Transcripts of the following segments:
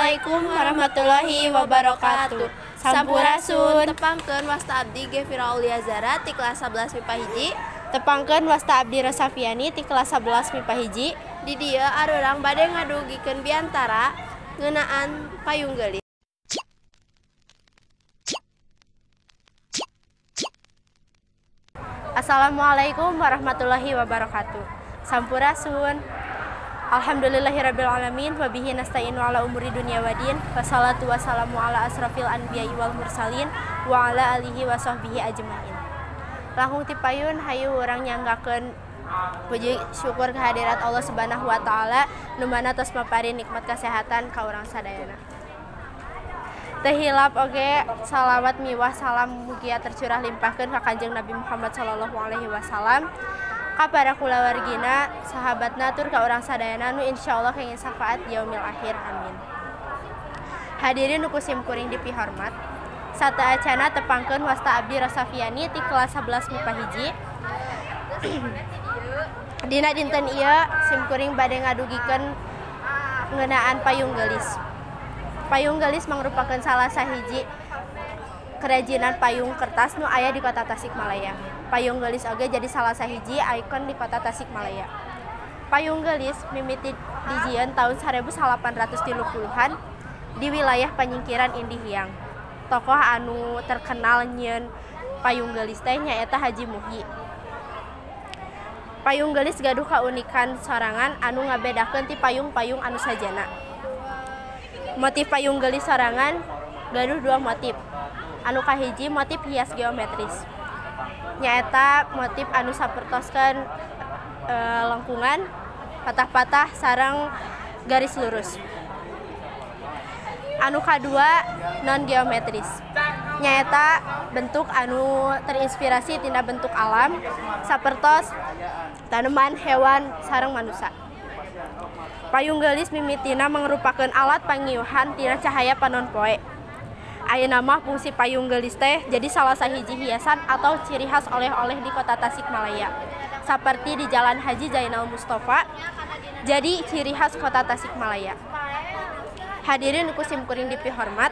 Assalamualaikum warahmatullahi wabarakatuh. Sampurasun. Tepangkeun wasta abdi Gevira Aulia Zara ti kelas 11 MIPA 1. Tepangkeun wasta abdi Rosafiani ti kelas 11 MIPA 1. Di dieu arurang bade ngadugikeun biantara ngeunaan payung geulis. Assalamualaikum warahmatullahi wabarakatuh. Sampurasun. Alhamdulillahirabbil alamin wa bihi nasta'inu ala umuri dunya wadin. Wassalatu wassalamu ala asrofil anbiya'i wal mursalin wa ala alihi wa sahbihi ajmain. Langkung ti payun hayu urang nyanggakeun puji syukur kehadirat Allah Subhanahu wa taala nu mana tos maparin nikmat kesehatan ka urang sadayana. Teu hilap oge salawat miwah salam mugia tercurah limpahkeun ka Kanjeng Nabi Muhammad sallallahu alaihi wasallam, ka para kulawargina, sahabatna tur ka urang sadayana nu insyaallah kenging syafaat yaumil akhir, amin. Hadirin nu ku simkuring dipihormat, sateuacana tepangkeun wasta abdi Rosafiani ti kelas 11 MIPA 1. Dina dinten ieu simkuring bade ngadugikeun ngeunaan payung geulis. Payung geulis mangrupakeun salah sahiji kerajinan payung kertas nu aya di Kota Tasikmalaya. Payung geulis oge jadi salah sahiji ikon di Kota Tasikmalaya. Payung geulis mimiti dijieun taun 1830-an di wilayah panyingkiran Indihiang. Tokoh anu terkenal nyieun payung geulis teh nyaeta Haji Muhyi. Payung geulis gaduh kaunikan sorangan anu ngabedakeun ti payung-payung anu sajana. Motif payung geulis sorangan gaduh dua motif. Anu kahiji motif hias geometris. Nyaeta motif anu sapertoskeun lengkungan, patah-patah sareng garis lurus. Anu kadua non geometris. Nyaeta bentuk anu terinspirasi tina bentuk alam sapertos tanaman, hewan, sareng manusa. Payung geulis mimitina mangrupakeun alat pangiuhan tina cahaya panon poe. Ayeuna mah fungsi payung geulis teh jadi salah sahiji hiasan atau ciri khas oleh-oleh di Kota Tasikmalaya. Saperti di Jalan Haji Zainal Mustafa, jadi ciri khas Kota Tasikmalaya. Hadirin ku simkuring dipihormat,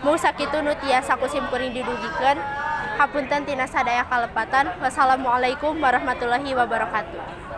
mung sakitu nu tiasa ku simkuring didugikeun. Hapunten tina sadaya kalepatan. Wassalamualaikum warahmatullahi wabarakatuh.